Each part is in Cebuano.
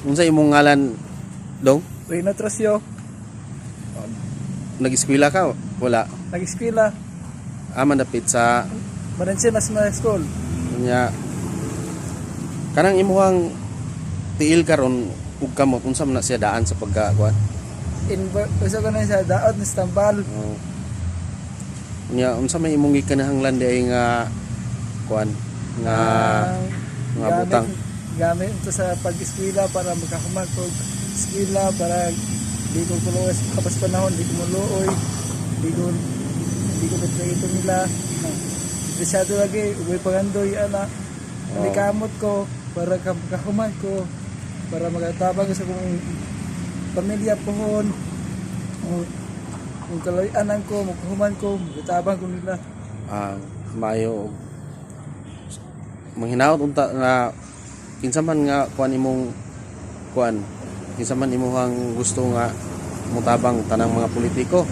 Unsa imong ngalan, dong? Rino Trosio. Nag-eskwela ka? Wala. Nag-eskwela. Ah, mandapit sa Valencia National School. Nya, kanang imuhang tiil karon ug kamot, unsa man na siya daan sa pagka kuan? Usa ko na sa daot ni Stambal. Oh. Nya, unsa may imong gikinahanglan diay nga kuan nga nga gamit, butang? Gamit ito sa pag-eskwela para makahuman ko eskwela, para di ko kuluoy sa kapas panahon, di ko muluoy, di ko ito nila. Na, Desyado lagi, uwi pangandoy, ana. Oo. Kamot ko para makahuman ko, para makatabang ko sa kong pamilya pohon. Kung kaloy-anan ko, makahuman ko, makatabang ko nila. Ah, maayo og manghinaot unta nga kinsa man nga kuan imong kuan, kinsa man imuhang gusto nga mutabang, tanang mga politiko,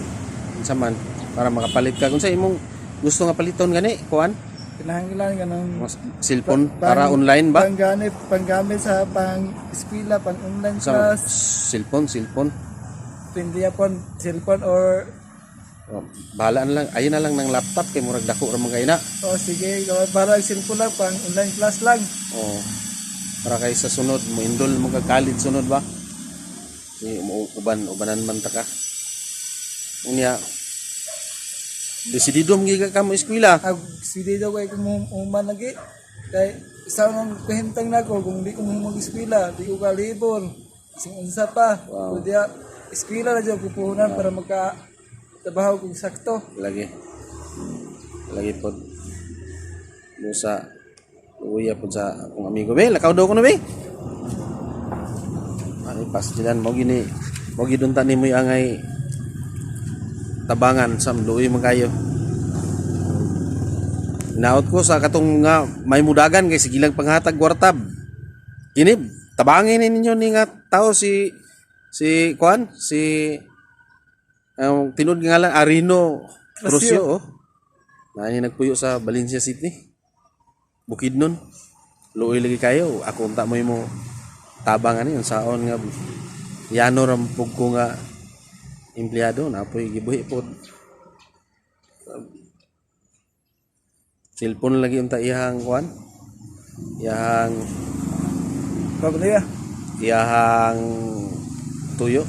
kinsa man para makapalit ka, unsa imong gusto nga paliton gani kuan? Kinahanglan ka ng Mga cellphone para online ba? Panggamit sa pang eskwela, pang online Sa class, cellphone, cellphone. pindi pon cellphone or Oh, bahala na lang, ayun na lang ng laptop kay murag dako ra man kay na. Oh, sige, para ang cellphone lang pang online class lang. Oh. Para kay sa sunod mo indol mo ka college sunod ba? Si uban ubanan man ta ka. Unya, desidido mo giga ka mo eskwela. Ag sige daw kay kung uman lagi. Kay isa nang kahimtang nako kung di ko mag eskwela, di ko kalibor. Sing unsa pa. Wow. Wow. Diya eskwela na jud pupuhunan para maka trabaho kung sakto. Lagi. Lagi pod. Musa uya pod sa akong amigo be, lakaw daw ko na be. Ay pas dilan mo gini mo gidunta nimo yung angay tabangan sa luoy man kayo. Naot ko sa katong nga may mudagan kay sige lang panghatag kwartab. Kini tabangin ninyo ni nga tao si si kuan si ang tinud nga ngalan Arino Trosio, oh. Naani nagpuyo sa Valencia City. Bukidnon. Luoy lagi kayo. Ako unta mo imo tabang ani unsaon nga yano ra pug ko nga empleyado na apoy gibuhi pod. Cellphone lagi unta iyang kuan. Iyang Pablia. iyang tuyo.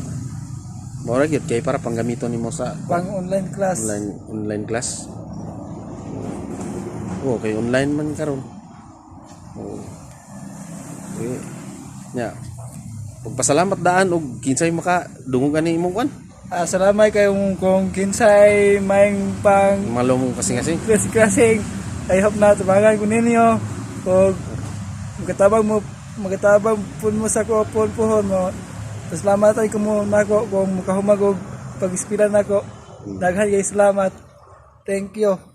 Mora gyud kay para panggamiton nimo sa Pang online class. Online online class. Oh, kay online man karon. Oh. Okay. Nya. Pagpasalamat daan og kinsay maka dungog ani imong kuan. Ah, salamat kayong kung kinsay may pang Malo mong kasing-kasing. klaseng. I hope na tabangan ko ninyo. Kung magatabang mo, magatabang pun mo sa ko pun puhon mo. Salamat ay kumo nako kung makahumag og pag-eskwela nako. Daghan kay salamat. Thank you.